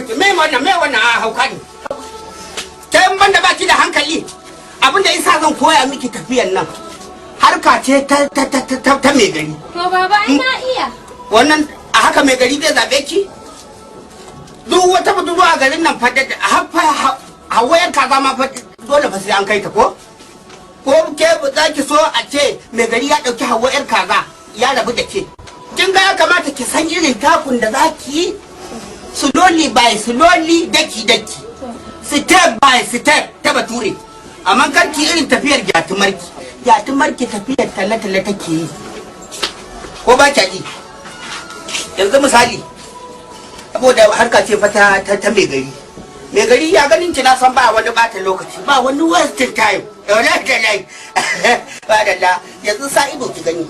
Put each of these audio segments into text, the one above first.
ce me wannan, me wannan? A hauka ne ta in banda ba ki da hankali. Abinda isa zan koya miki tafiyan nan, harka ce ta mai gari. To baba, ai na iya. Wannan a haka mai gari zai zabe ki? Duk wata budurwa a garin nan fa, har hawayar kaza ma fa, dole fa sai an kai ta. Ko ke za ki so a ce mai gari ya dauki hawayar kaza ya rabu da ke? Kin ga ya kamata ki san irin takun da za ki yi, slowly by slowly, daki daki, step by step ta bature. Amma kar ki irin tafiyar gyatumarki. Gyatumarki tafiyar talle-talle take yi, ko ba kya ji? Yanzu misali, saboda harka ce fa ta mai gari. Mai gari ya ganin ki, na san ba wani bata lokaci, ba wani wasting time. Wallahi da ba da la. Yanzu sa ido ki gani,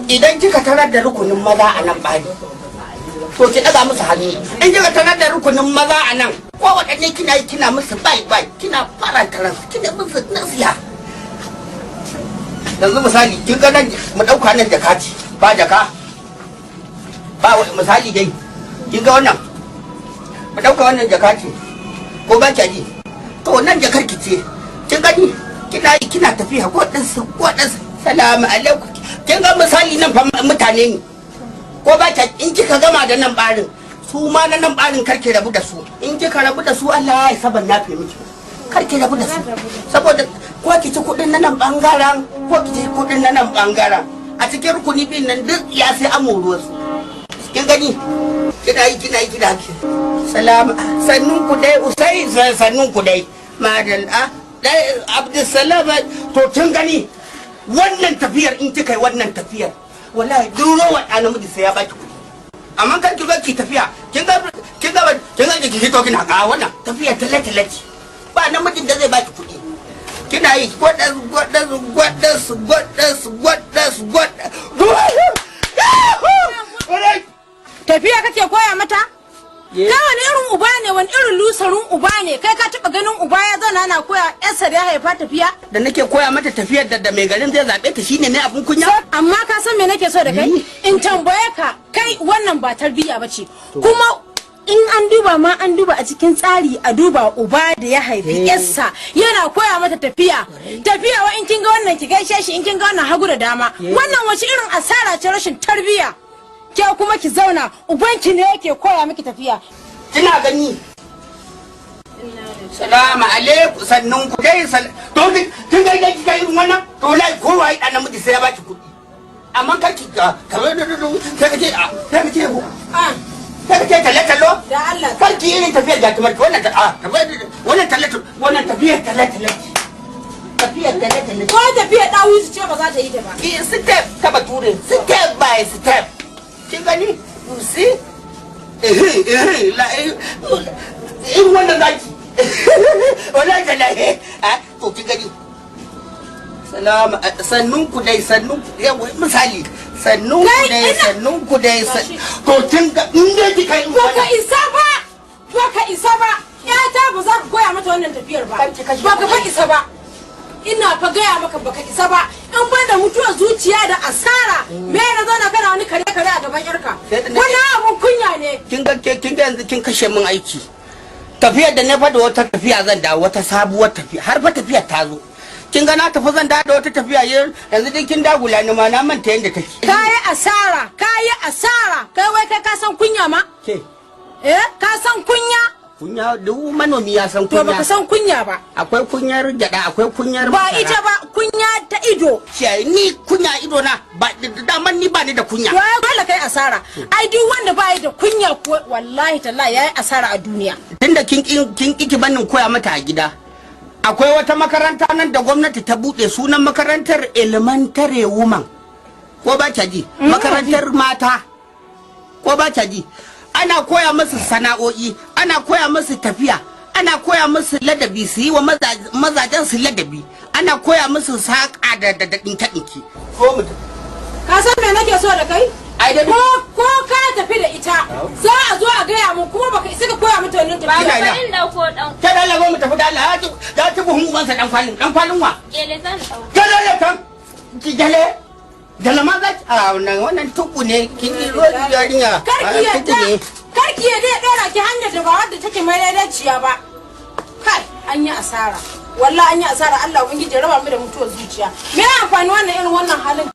idan kika tarar da rukunin maza a nan bari, to ki daga musu hannu. In kika tarar da rukunin maza a nan, ko waɗanne, kina yi kina musu bye bye, kina faranta ransu, kina musu nasiha. Yanzu misali, kin ga nan, mu ɗauka nan jaka ce, ba jaka ba, misali dai. Kin ga wannan, mu ɗauka wannan jaka ce, ko ba kya ji? To nan jakar ki ce. Kin gani, kina yi kina tafiya, ko ɗansu ko ɗansu, salamu alaikum. Kin ga misali nan fa mutane ne, ko ba kya? In kika gama da nan barin, su ma na nan barin karki rabu da su. In kika rabu da su, Allah ya saban yafe miki. Karki rabu da su, saboda ko ki ci kuɗin na nan bangaren, ko ki ci kuɗin na nan bangaren, a cikin rukuni biyun nan duk ya sai amoruwa su. Kin gani, kina yi kina yi kina yi, salam, sannun ku dai, usai, sannun ku dai, madal a dai Abdulsalam. To kin gani, wannan tafiyar, in kika yi wannan tafiyar, wallahi duk rowa ɗa namiji sai ya baki kuɗi. Amma kan ki zo ki tafiya, kin ga ki hito kina ga wannan tafiyar tale tale ce, ba namijin da zai baki kuɗi. Kina yi gwadas gwadas gwadas gwadas gwadas gwadas. Tafiya kake koya mata? Kai wani irin uba ne, wani irin lusarin uba ne? Kai ka taba ganin uba ya zauna na koya yarsa da ya haifa tafiya? Da nake koya mata tafiyar da mai garin zai zaɓe ta, shine ne abun kunya? Amma ka san me nake so da kai? In tambaye ka, kai wannan ba tarbiyya bace. Kuma in an duba ma, an duba a cikin tsari, a duba uba da ya haifi yarsa yana koya mata tafiya. Tafiya wa in kin ga wannan ki gaishe shi, in kin ga wannan hagu da dama. Wannan wace irin asara ce, rashin tarbiyya. Ke kuma ki zauna, ubanki ne yake koya miki tafiya. Kina gani, salamu alaikum, sannun ku dai, to kin ga idan kika irin wannan, to wallahi kowa ya dan namiji sai ya baki kuɗi. Amma kar ki ga kamar sai ka ce sai ka ce sai ka ce talle tallo. Da Allah. Kar ki irin tafiyar da kamar wannan ta a wannan talle, wannan tafiyar talle talle, tafiyar talle talle. Ko tafiya dawisu ce ba za ta yi ta ba. Ki step ta bature, step by step. Kin gani, you see, eh eh la irin wannan zaki, wallahi tallahi. A to kin gani, salama, sannun ku dai, sannun ku, yawa misali, sannun ku Kai, dai, sannun ku dai. To kin ga in dai kika yi Baka isa ba, baka isa ba. Yata ba za ka koya mata wannan tafiyar ba. Kar ki kashe Baka fa isa ba, ina fa gaya maka, baka isa ba. In ban da mutuwar zuciya da asara, me na zauna kana wani kare kare a gaban yarka? Sai da nake- Wannan abun kunya ne. Kin ga ke, kin ga yanzu kin kashe min aiki. Tafiyar da na fada, wata tafiya zan dawo, wata sabuwar tafiya, har fa tafiyar ta zo. Kin ga na tafi, zan dawo da wata tafiya. Yanzu dai kin dagula ni ma, na manta yadda take. Kayi asara, kayi asara. Kai wai kai ka san kunya ma? Ke. Eh, ka san kunya? Kunya, duk manomi ya san To kunya. baka san kunya ba. Akwai kunyar gyada, akwai kunyar Ba masara. ita ba, kunya ta ido. Ciyayi, ni kunya ido na ba daman, ni ba ni da kunya. To ai dole kai asara. Ai duk wanda ba yi da kunya ko, wallahi tallahi yayi asara a duniya. Tunda kin ki bannin koya mata a gida, akwai wata makaranta nan da gwamnati ta bude, sunan makarantar Elementary Woman, ko ba kya ji? Makarantar mata, ko ba kya ji? Ana koya musu sana'o'i, ana koya musu tafiya, ana koya musu ladabi, su yi wa mazajen su ladabi, ana koya musu saƙa da ɗinke ɗinke. Ko mu tafi. Ka san me nake so da kai? Ai da Ko ka tafi da ita, za a zo a gaya mun, kuma baka isa ka koya mata wannan tafiya. Ina ina. Bari in dauko dan Ta da Allah, mu tafi da Allah. Ya ci buhun ubansa dan kwalin, dan kwalin wa? Gele zan dauko. Ke da kan ki gele gele ma za ki a wannan tuku ne, kin yi ruwa yarinya. Kar ki Ah, tuku yadda, ne. kar ki ki ya dai dora ki hanyar da ba wadda take mai daidaiciya ba. Kai, an yi asara. Wallahi an yi asara. Allah ubangiji ya raba mu da mutuwar zuciya. Me ya amfani wannan irin wannan halin?